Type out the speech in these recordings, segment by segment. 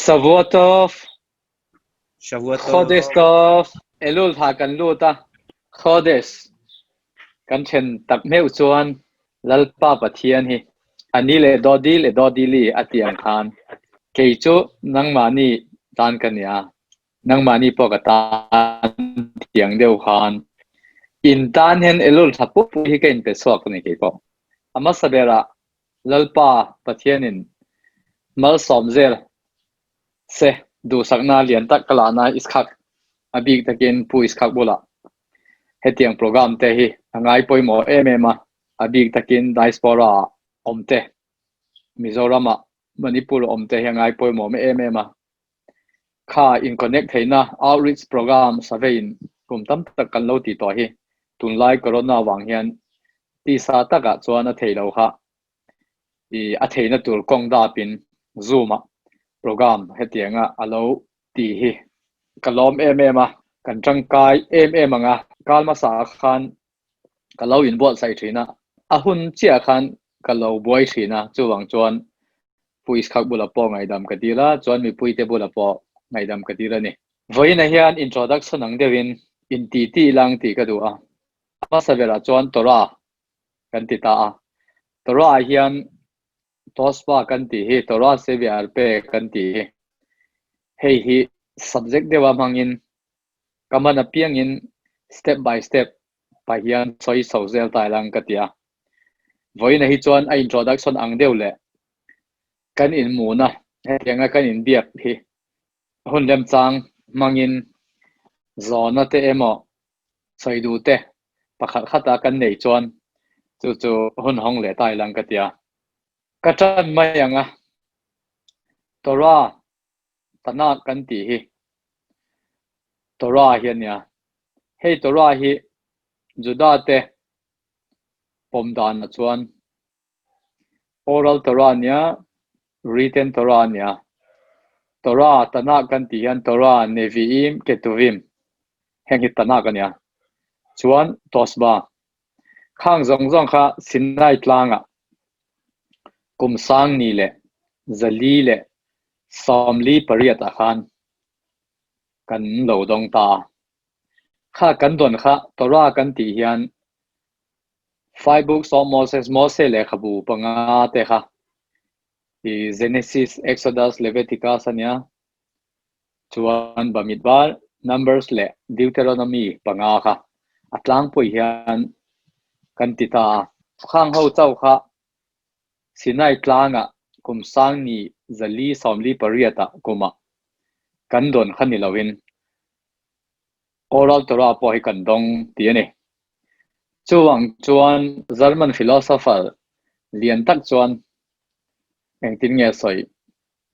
Shavua Tov, Shavua Tov. Chodesh Tov, Elul thla kan lut a, Chodesh kan then tak meuh chuan Lalpa Pathian hi a ni leh Dodi leh Dodili a tih ang khan kei chu nangmahni tan ka nia, nangmahni pawh ka tan tiang deuh khan in tan hian Elul thla pup hi ka inpe chhuak a ni kei pawh. A hmasa berah Lalpa Pathianin malsawm zel se duhsakna lian tak ka lahna Iskhak a bik takin Pu Iskhak bulah hetiang program te hi a ngai pawimawh em em a, a bik takin diaspora ah awm te, Mizoram ah Manipur awm te hi a ngai pawimawh em em a. Kha in connect theihna outreach program survey in kum tam tak kan lo ti tawh hi tunlai corona avang hian tisa takah chuan a thei lo kha i a theihna tur kawng dapin zoom ah program hetianga a lo ti hi ka lawm em em a, kan tangkai em em ang a, kal hmasa ah khan ka lo inbuatsaih thin a, a hun chiah khan ka lo buai thin a, chuvang chuan Pu Iskhak bulah pawh ngaihdam ka dil a, chuan mipuite bulah pawh ngaihdam ka dil a ni. Vawiinah hian introduction ang deuhin inti tih lang tih ka duh a, a hmasa berah chuan Torah kan ti ta a, Torah ah hian Tosba kan tih hi Torah Seviar pe kan tih hi hei hi subject deuha hmangin Ka man apiangin step by step pah hian sawi chho zel ta ila ang ka ti a. Vawiina hi chuan a introduction ang deuh leh kan inhmuhna hetianga kan inbiak hi hun remchang hmangin zawhna te emaw sawi duh te pakhat khata kan neih chuan chu chu hun hawng leh ta ila ang ka ti a. Ka tan mai ang a, Torah Tanakh kan tih hi Torah hi a nia. Hei Torah hi Juda te pawm danah chuan Oral Torah a nia, Written Torah a nia. Torah, Tanakh kan tih hian Torah, Nevi'im, Ketuvim heng hi Tanakh a nia. Chuan Tosba Khang zawng zawng kha Sinai tlangah kum sangni leh zali leh sawmli pariat ah khan kan lo dawng ta a. Kha kan dawn kha Torah kan tih hian Five Books of Moses, Mose lehkhabu panga te kha i Genesis, Exodus, Leviticus a nia. Chuan Bamidbar, Numbers leh Deuteronomy panga kha a tlangpui hian kan ti ta a. Khang ho chauh kha Sinai tlangah kum sangni zali sawmli pariatah kumah kan dawn kha ni loin Oral Torah pawh hi kan dawng ti a ni. Chuvang chuan German philosopher lian tak chuan engtin nge a sawi?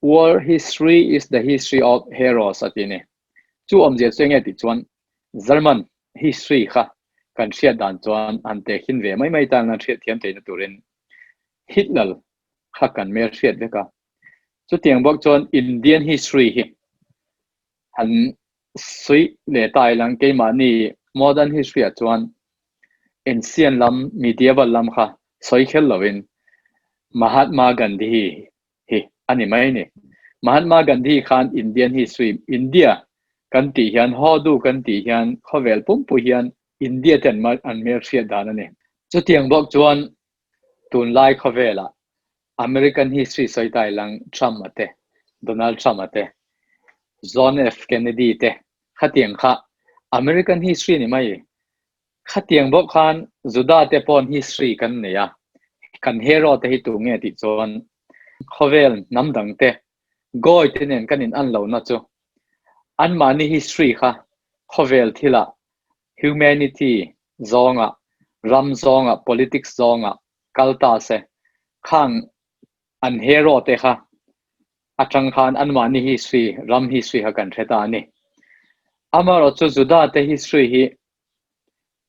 World history is the history of heroes a ti a ni. Chu awmzia chu enge tih chuan German history kha kan hriat dan chuan han tehkhin ve mai mai tan an hriat thiam theihna turin Hitler kha kan hmel hriat vek a. Chutiang bawk chuan Indian history hi han sawi leh ta ilang keimahni modern history ah chuan ancient lam medieval lam kha sawi kher lovin Mahatma Gandhi hi a ni mai a ni. Mahatma Gandhi khan Indian history, India kan tih hian, Hodu kan tih hian, khawvel pumpui hian India te an an hmelhriat dan a ni. Chutiang bawk chuan tunlai khawvelah American history sawi ta ilang Trump a te, Donald Trump a te, John F Kennedy te khatiang kha American history a ni mai. Khatiang bawk khan Juda te pawn history kan nei a, kan hero te hi tu nge tih chuan khawvel hnam dang te Goy te nen kan in an lohna chu anmahni history kha khawvel thilah humanity zawngah, ram zawngah, politics zawngah kal ta se khang an hero te kha atang khan anmahni history, ram history kha kan hre ta a ni. Amaherawhchu chu Juda te history hi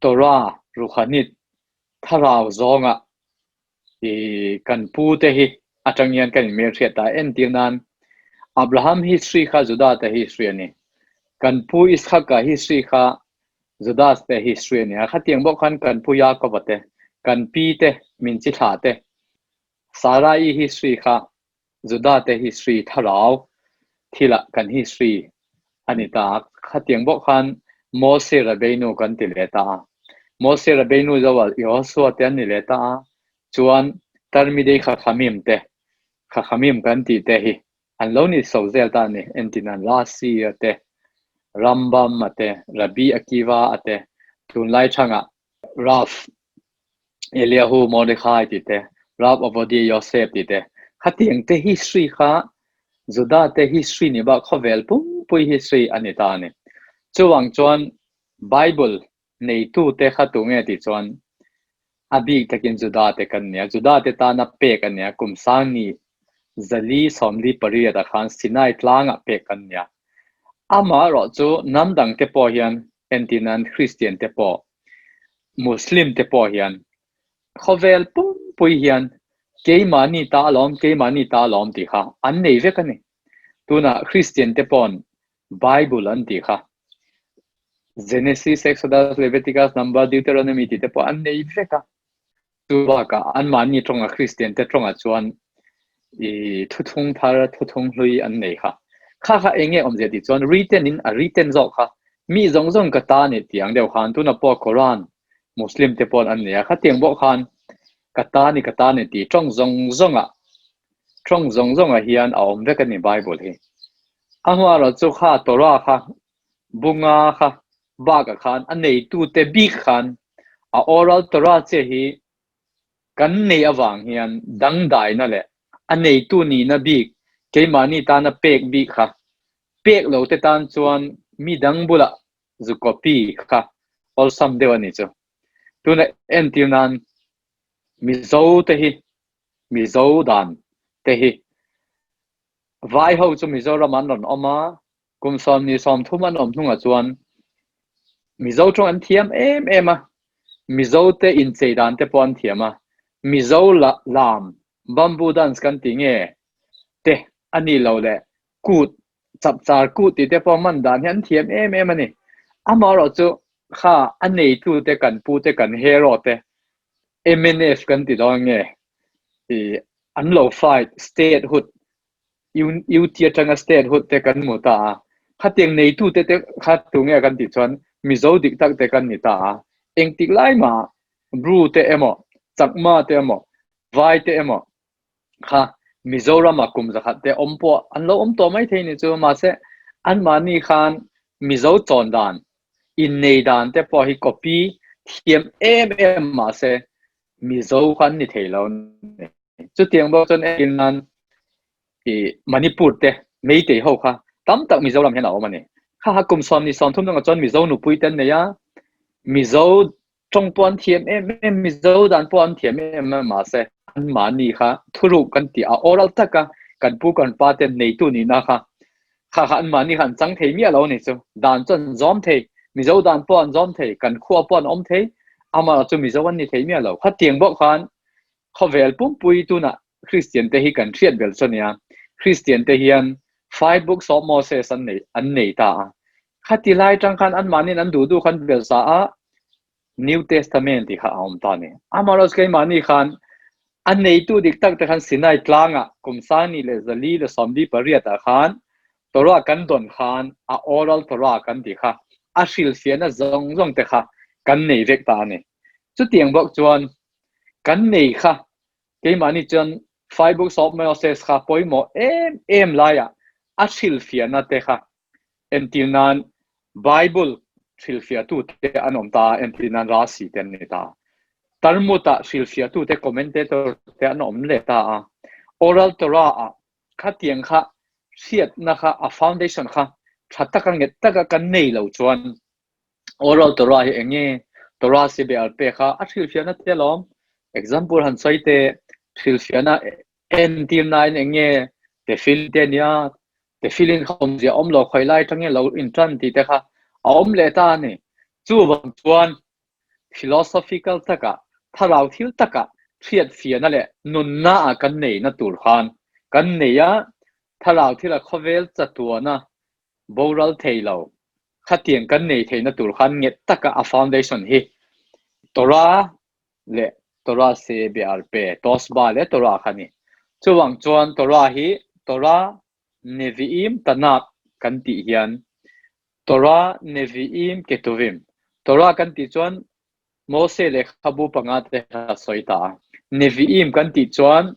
Torah, Ruhanit, Thlarau zawnga i kan pu te hi atang hian kan inhmelhriat ta. Entir nan Abraham history kha Judah te history a ni. Kan pu Ishaka history kha Judah te history a ni a. Khatiang bawk khan kan pu Jakob-a te, kan pi te, min chi thlah te, Sarai history kha Judah te history, Thlarau. Thilah kan history a ni ta a, khatiang bawk khan Mose Rabbeinu kan ti leh ta a. Mose Rabbeinu zoah Yehoshua te an ni leh ta a, chuan Talmidei Chachamim te, Chachamim kan tih te hi an lo ni so zel ta a ni. Entin an Rashi a te, Rambam a te, Rabbi Akiva a te, tunlai thangah Rav Eliyahu Mordechai tih te, Rav Ovadia Yosef tih te, khatiang te history kha Juda te history ni bak khawvel pumpui history a ni ta a ni. Chuvang chuan Bible neitu te kha tu nge tih chuan a bik takin Juda te kan nia. Juda te tana pek a nia, kum sangni 400 48 ah khan Sinai tlangah pek kan nia. Amaherawh chu hnam dang te pawh hian entirnan Kristian te pawh Muslim te pawh hian khawvel pumpui hian keimahni ta alawm, keimahni ta alawm tih kha an nei vek a ni. Tunah Kristian te paw'n Bible an tih kha Genesis, Exodus, Leviticus, Number, Deuteronomy tih te pawh an nei vek a. Chu bakah anmahni tawnga Kristian te tawngah chuan i thuthung thar, thuthung hlui an nei kha. Kha kha eng nge awmzia tih chuan written in a written zawk kha mi zawng zawng ka ta ni tih ang deuh khan tuna pawh Quran Muslim te paw'n an nei a, khatiang bawk khan ka ta ni ka ta ni tih tawng zawng zawngah tawng zawng zawngah hian a awm vek a ni Bible hi. A hnuaiah chu kha Torah kha Bunga kha bakah khan a neitute bik khan a oral Torah che hi kan nei avang hian dangdaina leh a neitu nihna bik keimahni tana pek bik kha pek lo te tan chuan mi dang bulah zu copy kha awlsam deuh a ni chu. Tuna entir nan Mizo te hi Mizo dan te hi Vai ho chu Mizoram an rawn awm a, Kum 20 30 an awm hnungah chuan Mizo tawng an thiam em em a, Mizo te inchei dan te pawh an thiam a, Mizo lam bamboo dance kan tih nge te a nih loh leh kut chapchar kut tih te pawh man dan hi an thiam em em a ni. Amaherawhchu kha a neitu te kan pu te kan hero te mnf kan ti dawn nge ih an lo fight statehood UT atanga state hut te kan hmu ta a, khatiang neitu te te kha tu nge kan tih chuan Mizo dik tak te kan ni ta a, engtik lai mah Bru te emaw, Chakma te emaw, Vai te emaw kha Mizorama kum zakhat te awm pawh an lo awm tawh mai thei ni chu, mahse anmahni khan Mizo chawn dan, innei dan te pawh hi copy thiam em em mahse Mizo kha an ni thei lo a ni. Chutiang bawk chuan entir nan i Manipur te Meitei ho kha tam tak Mizoram hian a awm a ni. Kha kha kum 20 30 dangah chuan Mizo nupui te an nei a, Mizo tawng pawh an thiam em em, Mizo dan pawh an thiam em em mahse anmahni kha thuruk kan tih a oral taka kan pu kan pa te neitu nihna kha kha kha anmahni kha an chang thei miah lo a ni chu. Dan chu an zawm thei, Mizo dan pawh an zawm thei, kan khua pawh an awm thei, amaherawhchu chu Mizo an ni thei miah lo. Khatiang bawk khan Khawvel pumpui tunah Kristian te hi kan hriat bel chu ania. Kristian te hian Five Books of Moses an nei an nei ta a. Khati lai tang khan anmahniin an duh duh khan bel sa a, New Testament tih kha a awm ta a ni. Amaherawhchu keimahni khan a neitu dik tak te khan Sinai tlangah kum 1448 ah khan Torah kan dawn khan a oral Torah kan tih kha a hrilhfiahna zawng zawng te kha kan nei vek ta a ni. Chutiang bawk chuan Kan nei kha keimahni chuan Five Books of Moses kha pawimawh em em laiah a hrilhfiahna te kha entir nan Bible hrilhfiahtu te an awm ta a, entir nan Rashi te an ni ta a. Talmud-ah hrilhfiahtu te commentator te an awm leh ta a. Oral Torah-ah khatiang kha hriatna kha a foundation kha tha taka nghet taka kan nei lo chuan Oral Torah hi eng nge? Torah si be al pek a, a hrilhfiahna te alawm. Example han sawi teh, hrilhfiahna entirnain eng nge? Tefillin te a nia, tefillin kha awmzia awm lo khawi lai atangin lo intan tih te kha a awm leh ta a ni. Chuvang chuan philosophical takah, thlarau thil takah hriatfiahna leh nunna ah kan neihna tur khan kan nei a, thlarau thila khawvel chatuana boral thei lo khatiang kan nei theihna tur khan nghet taka a foundation hi Torah leh Torah se be ar pe Tosba leh Torah kha ni. Chuvang chuan Torah hi Torah. Nevi'im Tanakh kan tih hian Torah Nevi'im Ketuvim Torah kan tih chuan Mose lehkhabu panga te kha sawi ta a. Nevi'im kan tih chuan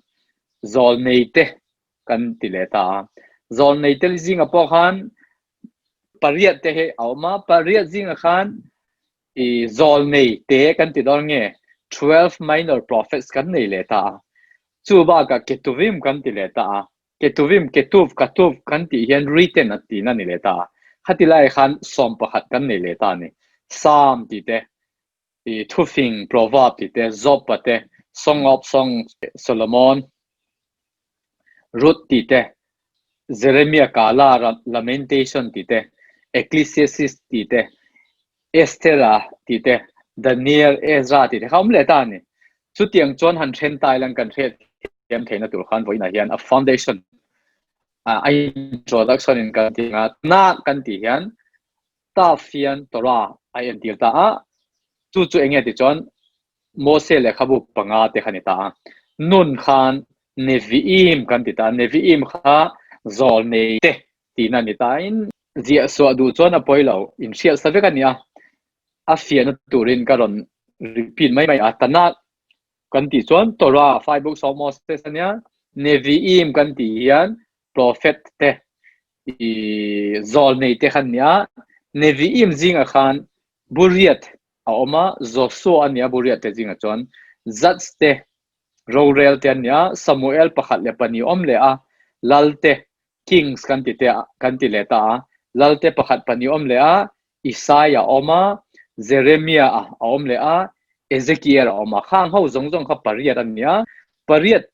Zawlnei te kan ti leh ta a. Zawlnei te zinga pawh khan pariat te hi a awm a, pariat zinga khan i zawlnei te kan ti dawn nge 12 minor prophets kan nei leh ta a. Chu bakah Ketuvim kan ti leh ta a. Ketuvim, Ketuv, Katuv kan tih hian written a tihna ni leh ta a. Khati lai khan 11 kan nei leh ta a ni. Psalm tih te, i thufing, proverb tih te, Job-a te, Song of Songs, Solomon, Ruth tih te, Jeremiah Kala Lamentation tih te, Ecclesiastes tih te, Esther-a tih te, Daniel, Ezra tih te kha awm leh ta a ni. Chutiang chuan han then ta ila kan hriat thiam theihna tur khan vawiinah hian a foundation a introduction in kan ti anga na kan tih hian Taf hian Torah a entir ta a, chu chu enge ti chuan Mose lehkhabu panga te kha ni ta a. Nun khan Nevi'im kan ti ta a, Nevi'im kha zawlnei te tihna ni ta in ziah suah duh chuan a pawi lo, inhriat sa vek a ni a, a fiahna turin ka rawn repeat mai mai a, Tanakh kan tih chuan Torah, five books of Moses a nia, Nevi'im kan tih hian prophet te i zawlnei te khan nia, Nevi'im zingah khan buriat a awm a, Joshua a nia buriat te zingah chuan Judge te rorel te an nia, Samuel pakhat leh pahnih awm leh a, Lal te Kings kan ti te kan ti leh ta a, Lal te pakhat pahnih awm leh a, Isaiah a awm a, Jeremiah a awm leh a, Ezekiel a awm a, khang ho zawng zawng kha pariat an nia, pariat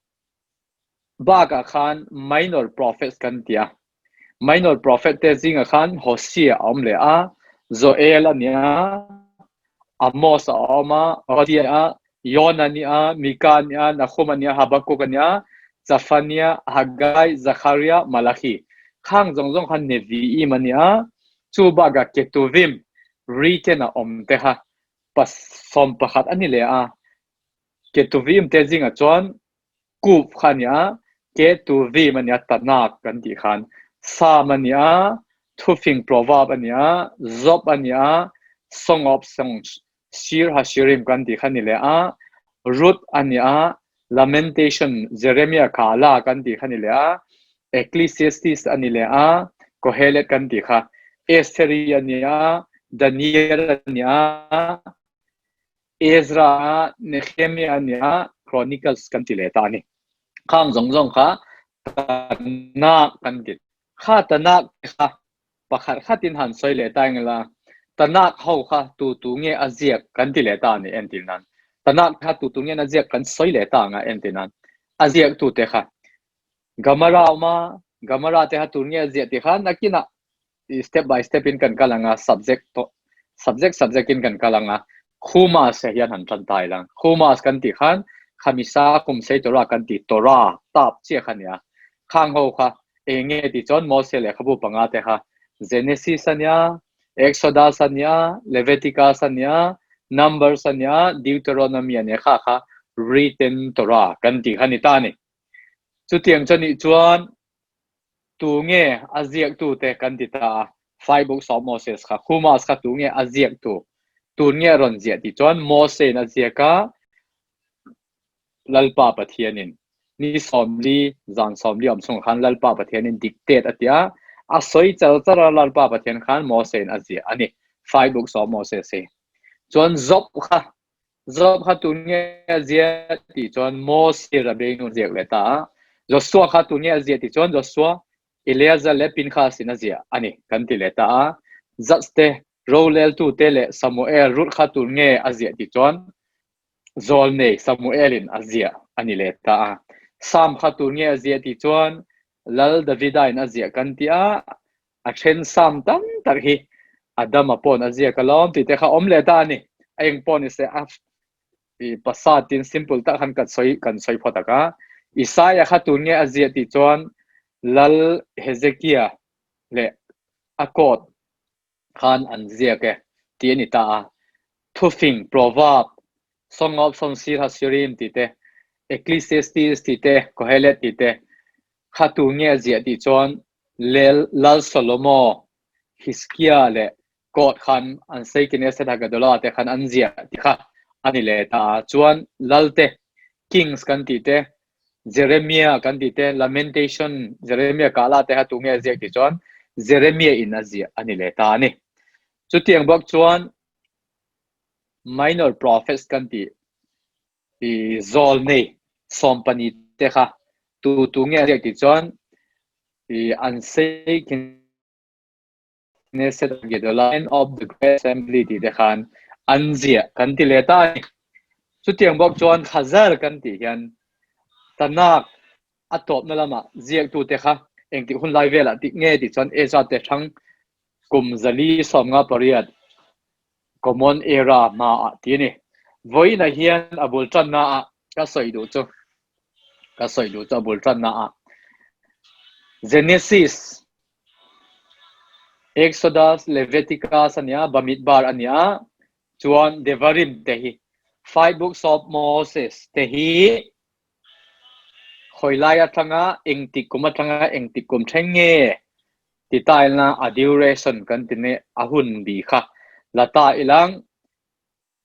Bakah khan minor prophets kan ti a. Minor prophet te zingah khan Hosea a awm leh a, Joel a ni a, Amos a awm a, Obadiah a, Jonah a ni a, Mika a ni a, Nahum a ni a, Habakkuk a ni a, Zephaniah, Haggai, Zechariah, Malachi. Khang zawng zawng kha Nevi'im a ni a, chu bakah Ketuvim, written a awm te kha 11 a ni leh a. Ketuvim te zingah chuan Kup kha a nia, ke tu vim a nia, Tanakh kan tih khan Psalm a nia, Thufing proverb a nia, Job a nia, Song of Songs, Shir HaShirim kan tih kha a ni leh a, Ruth a nia, Lamentation, Jeremiah Kala kan tih kha a ni leh a, Ecclesiastes a ni leh a, Kohelet kan tih kha, Estheri a nia, Daniel a nia, Ezra a Nehemiah a nia Chronicles kan ti leh ta a ni. Khang zawng zawng kha Tanakh kan ti. Kha Tanakh te kha pakhat khatin han sawi leh ta engla Tanakh ho kha tu tu nge a ziak kan ti leh ta a ni entir nan. Tanakh kha tu tu nge a ziak kan sawi leh ta anga entir nan. A ziak tu te kha Gamara a awm a, Gamara te kha tur nge a ziah tih kha nakinah step by step in kan kal ang a, subject tawh subject subject in kan kal ang a, Khumas ah hian han tan ta ila, Khumas kan tih khan Khamisa Kumsei Torah kan tih Torah tap chiah kha a nia, khang ho kha eng nge tih chuan Mose lehkhabu panga te kha Genesis a nia, Exodus a nia, Leviticus a nia, Numbers a nia, Deuteronomy a nia kha kha written Torah kan tih kha a ni ta a ni. Chutiang chu anih chuan tu nge a ziaktu te kan ti ta a, Five Books of Moses kha, Khumas kha tu nge a ziaktu, tun nge a rawn ziah tih chuan Mose in a ziak a, Lalpa Pathianin ni 40 zan 40 awm chhungah khan Lalpa Pathianin dictate a ti a, a sawi char char a Lalpa Pathian khan Mose in a ziah a ni, Five Books of Moses hi. Chuan Job kha Job kha tun nge a ziah tih chuan Moses Rabbeinu a ziak leh ta a. Joshua kha tun nge a ziah tih chuan Joshua, Eleazar leh Pinchas in a ziah a ni kan ti leh ta a. Judge te, roleltu te leh Samuel Ruth kha tun nge a ziah tih chuan Zawlnei Samuel in a ziah a ni leh ta a. Psalm kha tun nge a ziah tih chuan Lal Davida in a ziah kan ti a. A then sam tam tak hi Adama pawn a ziak alawm tih te kha awm leh ta a ni. A eng pawh ni se a i pasatin simple tak khan kan sawi kan sawi phawt tak a. Isaiah kha tun nge a ziah tih chuan Lal Hezekiah leh a court khan an ziak e tih a ni ta a. Thufing, proverb, Song of Songs, Sir Hasirim tih te, Ecclesiastes tih te, Kohelet tih te kha tun nge a ziah tih chuan. Lal Solomo, Hiskia leh Court khan an sei Knesset Hagadola te khan an ziah ti kha a ni leh ta a. Chuan Lalte, Kings kan tih te, Jeremiah kan tih te, Lamentation, Jeremiah kah lah te kha tunge a ziak tih chuan Jeremiah in a ziah a ni leh ta a ni. Chutiang bawk chuan Minor Prophets kan tih i zawl nei sawmpani te kha tu tu nge a ziak tih chuan i an sei Knesset Gedolah and of the Great Assembly tih te khan an ziah kan ti leh ta a ni. Chutiang bawk chuan Khazar kan tih hian Tanakh a tawpna lamah ziaktute kha engtik hun lai velah tih nge tih chuan Ezra te hrang kum 498 Common Era hmaah ti a ni. Vawiinah hian a bul tannaah ka sawi duh chu ka sawi duh chu a bul tannaah Genesis Exodus, Leviticus a nia, Bamidbar a nia, chuan Devarim te hi, Five Books of Moses te hi khawi lai atanga engtik kum atanga engtik kum thleng nge ti ta ila a duration kan ti ne a hun bi kha la ta ilang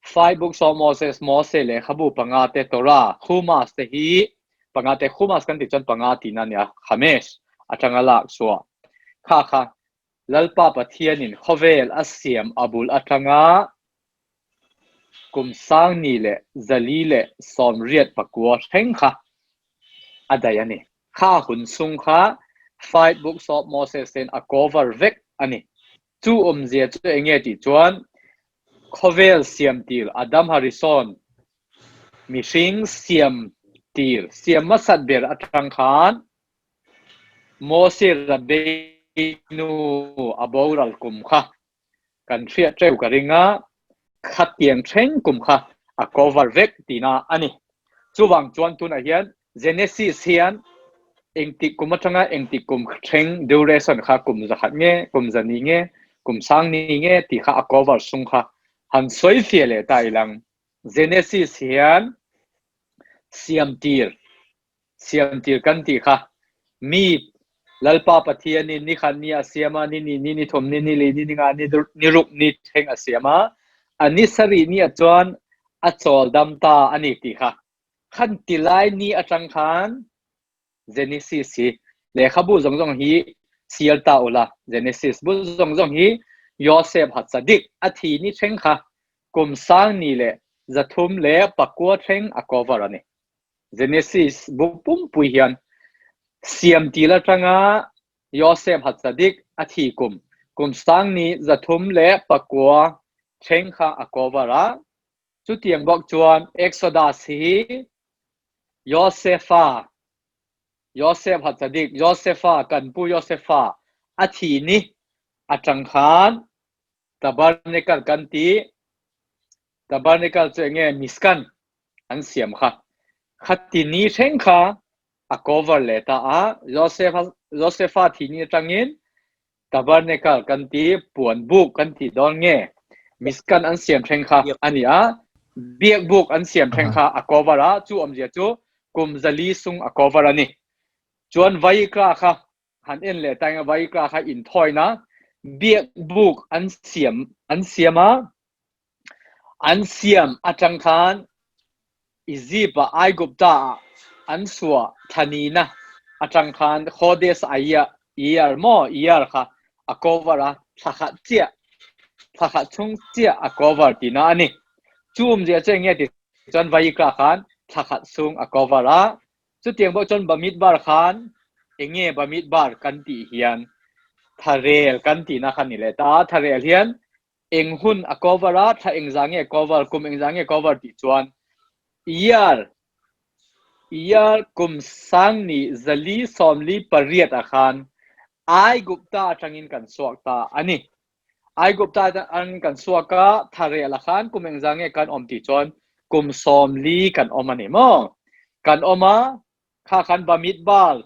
Five Books of Moses, Mose lehkhabu panga te, Torah, Chumash te hi panga te, Chumash kan tih chuan panga tihna a nia, Chamesh atanga lak chhuah kha kha Lalpa Pathianin khawvel a siam a bul atanga kum sangni leh zali leh sawmriat pakua thleng kha a daih a ni. Kha hun chhung kha Five Books of Moses ten a cover vek a ni. Chu awmzia chu eng nge tih chuan khawvel siam tir Adam Harrison mihring siam tir siam hmasat ber atang khan Mose Rabbeinu a boral kum kha kan hriat teuh ka ring a, khatiang thleng kum kha a cover vek tihna a ni. Chuvang chuan tunah hian Genesis hian engtik kum atanga engtik kum thleng duration kha kum zakhat nge, kum zani nge, kum sangni nge tih kha a cover sung kha han sawi fiah leh ta ilang. Genesis hian siam tir, siam tir kan tih kha mi Lalpa Pathianin ni khat ni a siam a, ni ni ni ni thum ni ni li ni ni nga ni ni ruk ni thleng a siam a, a ni sarih ni ah chuan a chawl dam ta a ni tih kha. Khan ti lai ni atang khan Genesis hi lehkhabu zawng zawng hi sial ta ula Genesis bu zawng zawng hi Joseph Hatzadik a thi ni thleng kha kum sang ni leh 309 thleng a cover a ni. Genesis bu pumpui hian siam til atanga Joseph Hatzadik a thi kum kum sang ni 309 thleng kha a cover a. Chutiang bawk chuan Exodus hi Josefa, Joseph Hatzadik, Josefa, kan pu Josefa a thi ni atang khan Tabernacle kan ti. Tabernacle chu enge Mishkan an siam kha. Khati ni thleng kha a cover leh ta a. Josefa, Josefa thi ni atangin Tabernacle kan ti, puan buk kan ti dawn nge Mishkan an siam thleng kha a ni a, biak buk an siam thleng kha a cover a, chu awmzia chu kum 400 sung a cover a ni. Chuan Vayikra kha han en leh ta eng a, Vayikra kha inthawina biak buk an siam an siam a, An siam atang khan Egypt ah Aigupta ah an suah thlanina atang khan Chodesh Iyar year maw year kha a cover a, thla khat chiah thla khat chhung chiah a cover tihna a ni. Chu awmzia chu eng nge ti chuan Vayikra khan thla khat chhung a cover a, chutiang pawh chuan Bamidbar khan eng nge Bamidbar kan tih hian Tharel kan tihna kha ni leh ta a, Tharel hian Eng hun a cover a, thla engzah nge cover, kum engzah nge cover tih chuan year, year kum sangni 448 ah khan Aigupta atangin kan chhuak ta a ni. Aigupta atangin kan chhuak a, tharel ah khan kum engzah nge kan awm tih chuan kum 40 kan awm a ni maw? Kan awm a, kha khan Bamidbar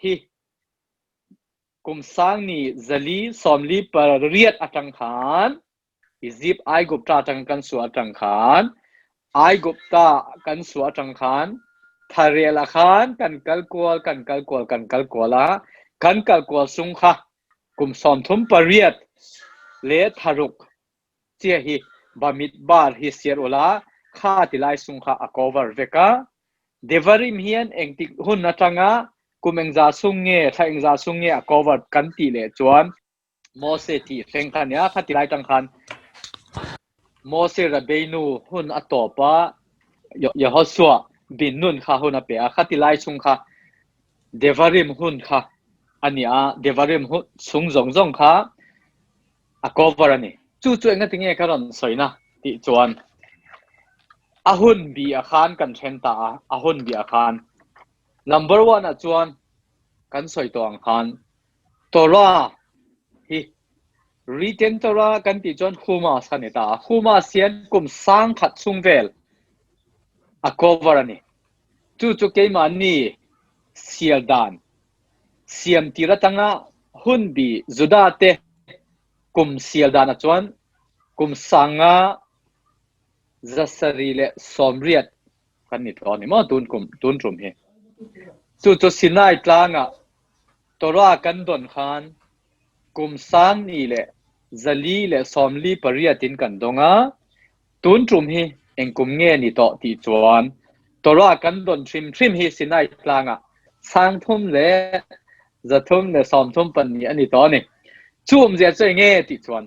Hi kum sangni 448 atang khan Egypt Aigupta atang kan suah atang khan Aigupta kan suah atang khan tharel ah khan kan kal kual kan kal kual kan kal kual a. Kan kal kual sung kha kum 38 le tharuk chia hi Bamidbar hi siar ula kha tilai sung kha a cover vek a. Devarim hian engtik hun atanga kum engza sung nge thla engza sung nge a cover kan ti leh chuan Mose tih thleng kha nia kha tilai tang khan Mose Rabbeinu hun a tawp a Yehoshua bin Nun kha hun a pe a kha tilai chung kha Devarim hun kha a ni a Devarim hun chung zawng zawng kha a cover a ni. Chu chu enga tinge ka rawn sawina tih chuan a hun bi a khan kan then ta a, a hun bi a khan. Number one ah chuan kan sawi tawh ang khan Torah hi written Torah kan tih chuan Humas kha ni ta a. Humas hian kum 1000 chhung vel a cover a ni. Chu chu keimahni sial dan siam tir atanga hun bi Juda te kum sial danah chuan kum 5780 kan ni tawh a ni maw tun kum tun tum hi. Chu chu Sinai tlangah Torah kan dawn khan kum 2448 in kan dawng a, tun tum hi eng kum nge ni tawh tih chuan Torah kan dawn hrim hrim hi Sinai tlangah 3334 a ni tawh a ni. Chu awmzia chu eng nge tih chuan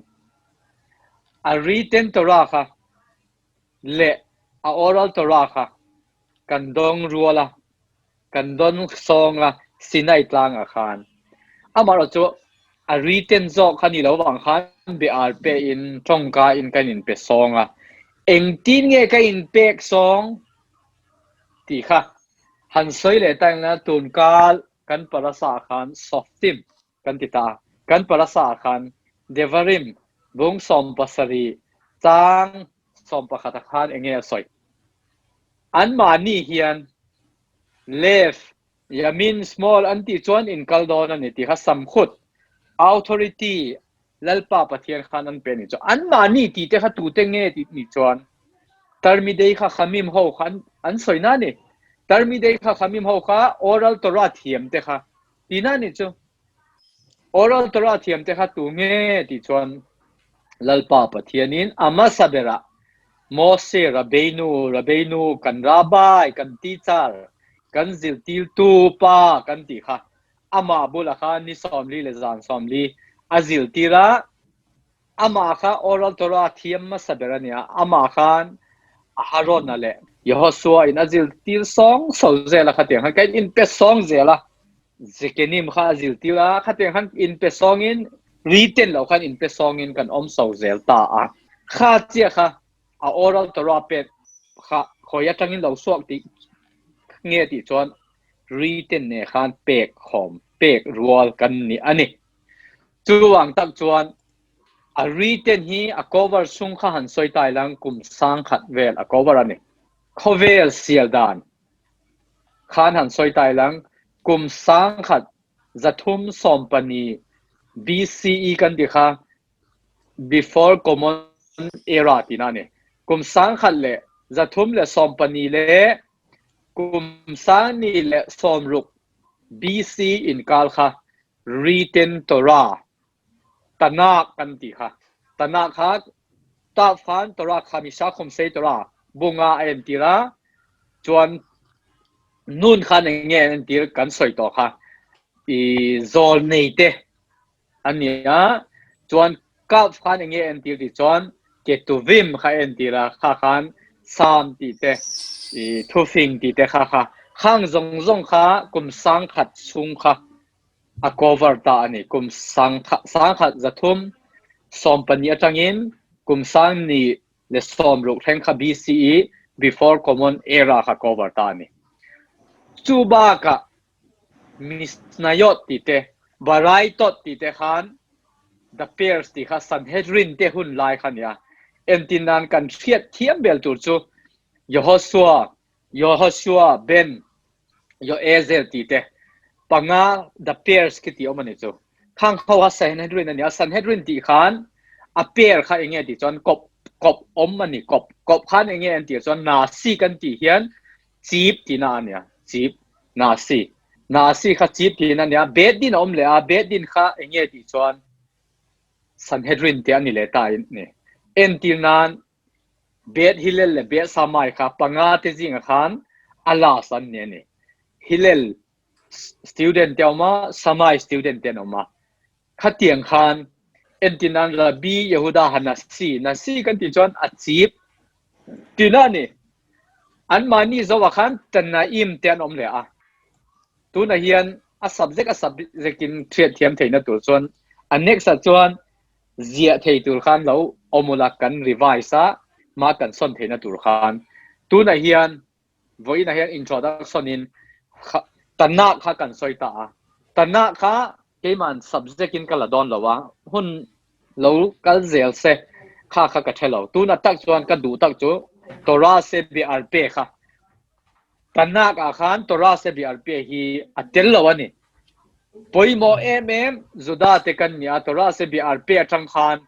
a written Torah kha leh a oral Torah kha kan dawng rual a, kan dawn sawng a Sinai tlangah khan. Amaherawh chu a written zawk kha ni lo vang khan be-ar pe in tawngka in kan inpe sawng a. Engtin nge ka inpek sawng tih kha han sawi leh ta ila tunkal kan parasa ah khan Softim kan ti ta a. Kan parasa ah khan Devarim bung 17 chang 11 ah khan enge a sawi? Anmahni hian left, yamin, small an tih chuan in kal dawn a ni tih kha samkhut, authority, Lalpa Pathian khan an pe a nih chuan anmahni tih te kha tute nge tih nih chuan Tarmidei kha Khamim ho kha an sawi na a ni. Tarmidei kha Khamim ho kha oral Torah thiam te kha ti na a nih chu. Oral Torah thiam te kha tu nge tih chuan Lalpa Pathianin a hmasa berah Mose Rabbeinu, Rabbeinu kan Rabbi, kan teacher, kan zirtirtu pa kan tih kha amah bulah khan ni 40 leh zan 40 a zirtir a, amah kha oral Torah thiam hmasa ber a ni a, amah khan Aharona leh Yehoshua in a zirtir sawng so zel a khatiang khan ka in pe sawng zel a, Zekenim kha a zirtir a, khatiang khan in pe sawngin written lo khan in pe sawngin kan awm so zel ta a, kha chiah kha a oral Torah pek kha khawi atangin lo suak tih nge tih chuan written ne khan pek khawm pek rual kan ni a ni. Chuwang tak chuan a written hi a cover chung kha han sawi tai lang kum 1000 vel a cover a ni. Khawvel sial dan khan han sawi tai lang kum 1314 BCE kan ti kha before common era tina a ni. Kum 1314 leh kum 2060 BC inkar kha written Torah Tanakh kan ti kha. Tanakh kha tah khan Torah kha Misha Khumsei Torah bunga a entir a, chuan nun khan eng nge an entir kan sawi tawh kha i zawl nei te a ni a, chuan kaf khan eng nge entir tih chuan Ketuvim kha entir a, kha khan Psalm tih te, i Thufing tih te kha kha khang zawng zawng kha kum 1000 chhung kha a cover ta a ni. Kum 1314 atangin kum 2060 thleng kha BCE, Before Common Era, kha cover ta a ni. Chu bakah Mishnayot tih te, Baraitot tih te khan The Pairs tih kha Sanhedrin te hun lai kha a ni a. Entin nan kan hriat thiam bel tur chu Yehoshua, Yehoshua ben Yoezer tih te panga The Pairs khi tih awm a ni chu. Khang ho kha Sanhedrin a ni a, Sanhedrin tih khan a pair kha eng nge tih chuan kawp kawp awm a ni, kawp kawp khan eng nge an tih chuan Nasi kan tih hian chip tihna a ni a, chip Nasi. Nasi kha chief tihna a nia, Beth Din a awm leh a, Beth Din kha eng nge tih chuan Sanhedrin tih a ni leh ta a ni. Entir nan Beth Hillel leh Beth Shammai kha panga te zingah khan a last an ni a ni. Hillel student te a awm a, Shammai student te an awm a. Khatiang khan entir nan Rabbi Yehuda HaNasi, Nasi kan tih chuan a chief tihna a ni. Anmahni zoah khan Tanaim te an awm leh a. Tunah hian a subject a subject in hriat thiam theihna tur chuan a next ah chuan ziah thei tur khan lo awm ula kan revise a hma kan sawn theihna tur khan tunah hian vawiinah hian introduction in Tanakh kha kan sawi ta a. Tanakh kha Keima'n subject in ka la dawn lo a, hun lo kal zel se kha kha ka the lo. Tuna tak chuan ka duh tak chu Torah se biar pe kha. Tanakh ah khan Torah se biar pe hi a tel lo a ni. Pawimawh em em Juda te kan nia Torah se biar pe atang khan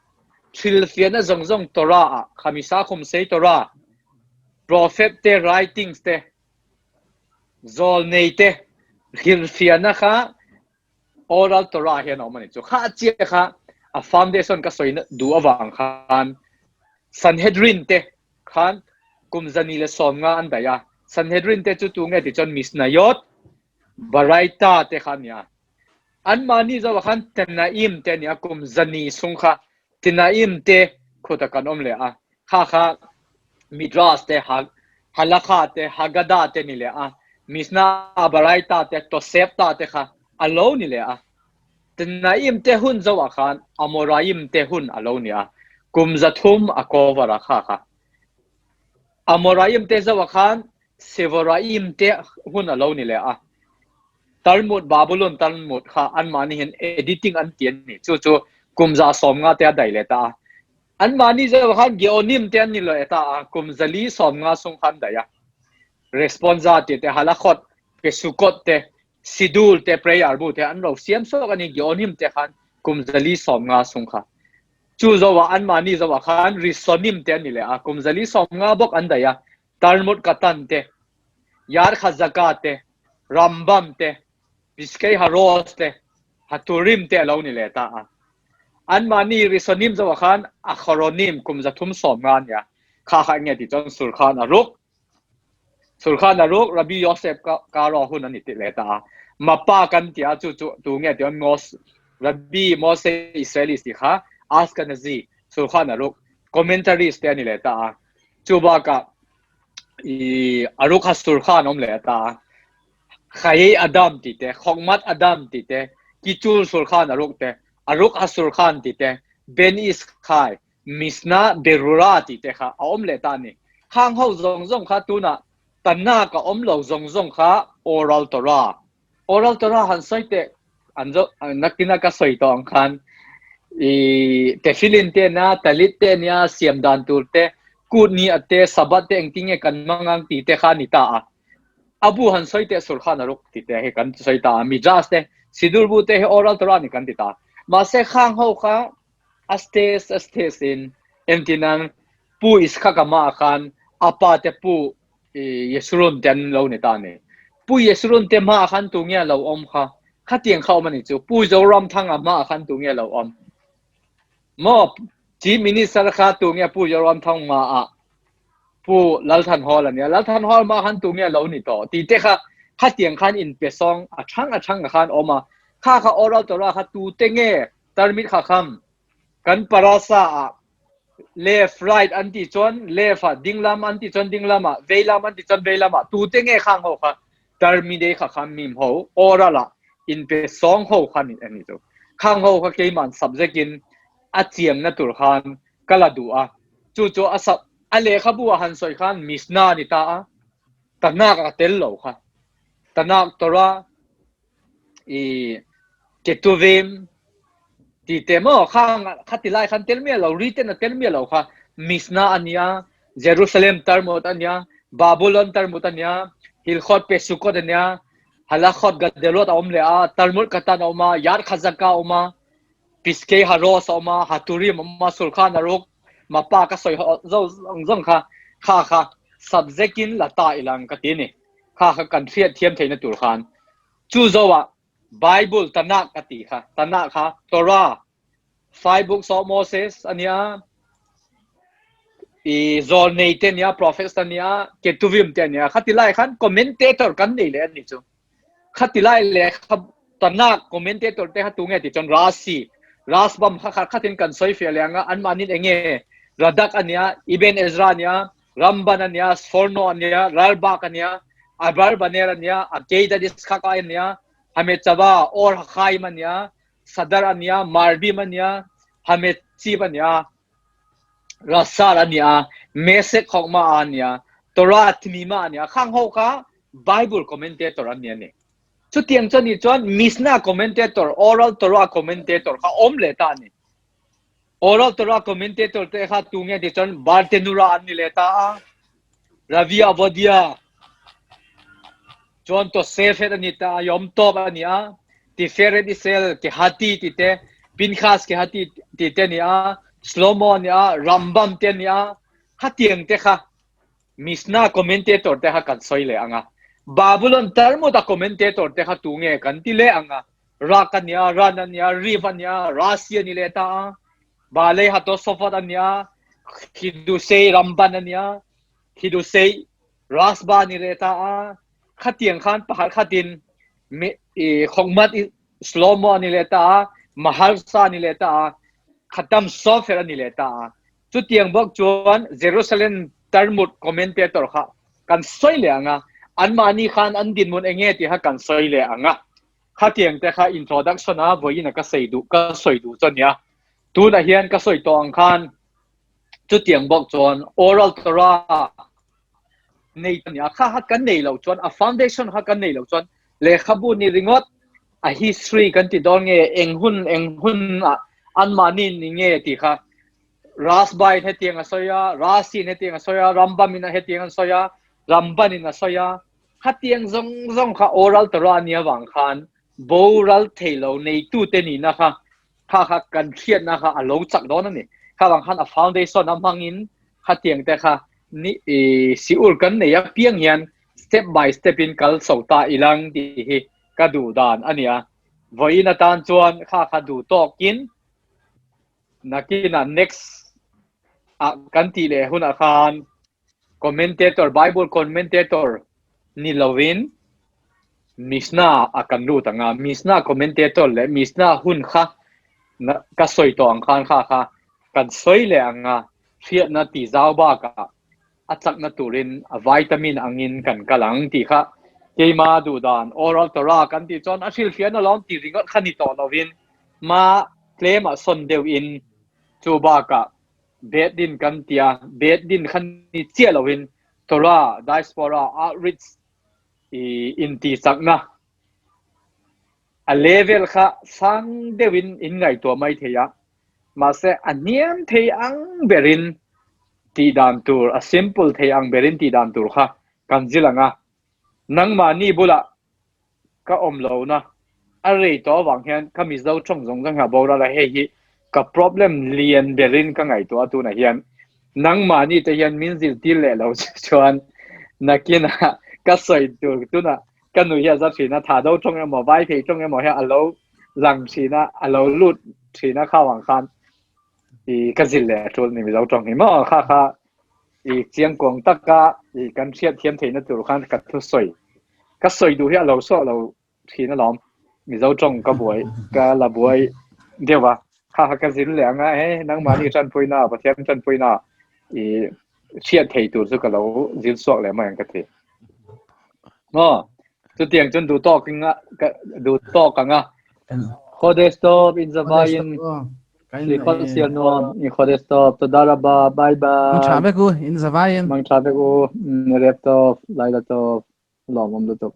thilfiahna zawng zawng Torah ah Khamisa Khumsei Torah, Prophet te writings te, Zawlnei te hrilhfiahna kha Oral Torah hian a awm a ni. Chu kha chiah kha a foundation ka sawi duh avang khan Sanhedrin te khan kum 150 an daih a. Sanhedrin te chu tunge tih chuan Mishnayot, Baraita te kha a ni a. Anmahni zawkah khan Tanaim te a ni a, kum 100 sung kha Tinaim te khuta kan awm leh a, kha kha Midrash te, Halakha te, Haggadah te ni leh a, Mishnah, Baraita te, Tosefta te kha a lo ni leh a. Tinaim te hun zoah khan Amoraim te hun a lo ni a, kum 300 a cover a kha kha. Amoraim te zoah khan Sevoraim te hun a lo ni leh a. Talmud, Babylon Talmud kha anmahni hian editing an ti a ni. Chu chu kum 150 te a daih leh ta a. Anmahni zeuh khan Geonim te an ni leh ta a, kum 450 sung kha an daih a. Responsa tih te, Halakhot, Pesukot te, Siddur te, Prayer bu te an ro siam sawk a ni Geonim te khan kum 450 sung kha. Chu zoah anmahni zoah khan Rishonim te an ni leh a, kum 450 bawk an daih a. Talmud Katan te, Yad Chazaka te, Rambam te, Piskei HaRosh te, Haturim te a lo ni leh ta a. Anmahni Rishonim zoah khan Acharonim kum 350 a nia. Kha kha eng nge tih chuan Surkhan a ruk. Surkhan a ruk Rabbi Yosef Karo hun a ni tih leh ta a. Mappa kan ti a, chu chu tu nge tih chuan Mos, Rabbi Moshe Israelis tih kha Ashkenazi Surkhan a ruk commentaries te a ni leh ta a. Chu bakah i Aruk Hastur kha an awm leh ta a. Chayei Adam ti te, Chokmat Adam ti te, Kichur Shulchan Aruk te, Aruk HaShulchan ti te, Ben Ish Chai, Mishnah Berurah ti te kha a awm leh ta a ni. Khang ho zawng zawng kha tunah Tanakh a awm lo zawng zawng kha Oral Torah. Oral Torah han sawi teh an zo nakina ka sawi tawh ang khan i tefillin te nia talit te nia siam dan tur te kut ni ate sabbath te engtin nge kan hmang ang tih te kha a ni ta a. A bu han sawi teh Shulchan Aruch tih te hi kan sawi ta a, Midrash te Siddur bu te hi Oral Torah a ni kan ti ta a. Mahse khang ho kha a stage a stage in engtin Pu Ishak amah khan a pa te Pu Yeshurun te an lo ni ta a ni. Pu Yeshurun te hmaah khan tu nge lo awm kha? Khatiang kha awm a ni chu. Pu Zoramthanga hmaah khan tu nge lo awm? Maw Chief Minister kha tu nge Pu Zoramthang hmaah Pu Lalthanhawl a nia. Lalthanhawl hmaah khan tu nge lo ni tawh? Tih te kha khatiang khan inpe sawng a chhang a chhang khan awm a. Kha kha Oral Torah kha tu te nge tarmit kha kham? Kan parasa ah left right an tih chuan left ah dinglam an tih chuan dinglam ah veilam an tih chuan veilam ah tute nge khang ho kha termine kha kha mim ho oral ah inpe sawng ho kha ni ani chu khang ho kha keiman subject in a chiang na tur khan ka la duh a chu chu a sub a lehkhabu ah han sawi khan Mishnah ni ta a Tanakh a tel lo kha Tanakh Torah i Ketuvim ti te maw khang khati lai khan tel miah lo written a tel miah lo kha Mishnah ania Jerusalem Talmud ania Babylon Talmud ania Hilkhot Pesukot ania Halakhot Gadelot a awm leh a Talmud Katan a awm a Yad Chazaka a awm a Piskei Haros a awm a Haturim a awm a Shulchan Aruch Mappa ka sawi zo zawng zawng kha kha kha subject in la ta ilang ka ti ni kha kha kan hriat thiam theihna tur khan. Chu zoah Bible Tanakh a ti kha. Tanakh kha Torah, Five Books of Moses ania, i zawlnei te ania, prophets ania, Ketuvim te ania. Khati lai khan commentator kan nei le an ni chu. Khati lai le kha Tanakh commentator te kha tu nge ti chuan Rashi, Rashbam kha kha khatin kan sawi fiah leh anga an mahnin enge Radak ania, Ibn Ezra ania, Ramban ania, Sforno ania, Ralbak ania, Abarbanel ania, Akeidat Yitzchak ania, Hametzava, Or HaChaim ania, Sadar ania, Marbim ania, Hametziv ania, Rasar ania, Mesek Chokma ania, Torah Tmima ania, khang ho kha Bible commentator an ni ani. Chutiang chuan ni chuan Mishnah commentator, Oral Torah commentator kha awm leh ta ani. Oral Torah commentator te kha tu nge ti chuan Bartenura an ni leh ta a. Ravi Avodia chuan Tosefet ani ta a, Yom Tov ani a, Tiferet Israel Kehati ti te, Pinchas Kehati ti te ni a, Shlomo ani a, Rambam te ani a, khatiang te kha Mishnah commentator te kha kan sawi leh ang a. Babylon Talmud a commentator te kha tu nge kan ti leh ang a. Rak a nia, Ran a nia, Rif a nia, Rasi a ni leh ta a, Balei Hatosofot a nia, Hidusei Ramban a nia, Hidusei Rasba a ni leh ta a, khatiang khan pakhat khatin Khokmat Shlomo a ni leh ta a, Mahalsa a ni leh ta a, Khatam Sofer a ni leh ta a. Chutiang bawk chuan Jerusalem Talmud commentator kha kan sawi leh ang a, anmahni khan an dinhmun eng nge tih kha kan sawi leh ang a. Khatiang te kha introduction a vawiin a ka sawi duh ka sawi duh chu a nia. Tunah hian ka sawi tawh ang khan chutiang bawk chuan oral Torah nei a nia. Kha kha kan nei loh chuan a foundation kha kan nei loh chuan lehkhabu ni ringawt a history kan ti dawn nge eng hun eng hun ah anmahni ni nge tih kha Rasba in hetiang a sawi a, Rasi in hetiang a sawi a, Rambam in hetiang an sawi a, Ramban in a sawi a, khatiang zawng zawng kha oral Torah a nih avang khan boral thei lo neitute nihna kha kha kha kan hriatna kha a lo chak dawn a ni. Kha vang khan a foundation a hmangin khatiang te kha ni i siur kan nei apiang hian step by step in kal chho ta ilang tih hi ka duh dan a ni a. Vawiin atan chuan kha kha duh tawkin Nakinah next ah kan tih leh hunah khan commentator, Bible commentator ni lovin Mishnah a kan lut ang a, Mishnah commentator leh Mishnah hun kha ka sawi tawh ang khan kha kha kan sawi leh ang a, hriatna ti zau bakah a chakna turin a vitamin angin kan kal ang tih kha keima duhdan oral Torah kan tih chuan a hrilhfiah na lawm tih ringawt kha ni tawh lovin ma tlemah sawn deuh in chu bakah bet din kan tia bet din kha ni chiah lovin Torah diaspora outreach i inti chakna a level kha sang deuhin in ngaihtuah mai thei a Mahse, a hniam thei ang berin tih dan tur, a simple thei ang berin tih dan tur kha kan zil ang a. Nangmahni bulah ka awm lohna a rei tawh avang hian ka Mizo tawng zawng zawng hi a boral a, hei hi ka problem lian berin ka ngaihtuah a tunah hian. Nangmahni te hian min zirtir leh lo che chuan nakinah ka sawi tur tunah ka nui hi a za thin a, Thado tawng emaw Vaiphei tawng emaw hi a lo lang thin a, a lo lut thin a kha vang khan i ka zil leh a tul ni Mizo tawng hi maw kha kha i chiangkuang taka i kan hriat thiam theihna tur khan ka thu sawi ka sawi duh hi a lo sawh lo thin alawm Mizo tawng ka buai ka la buai deuh a kha kha ka zil leh anga he nangmahni tanpuina Pathian tanpuina i hriat thei tur chu ka lo zil chhuak leh mai ang ka ti. Maw chutiang chuan duh tawk anga ka duh tawk anga Chodesh Tov in zavain Slichot sial nuam in Chodesh Tov toda rabba bye bye. Mang tha vek u in zavain. Mang tha vek u Erev Tov Laila Tov lawmawm lutuk.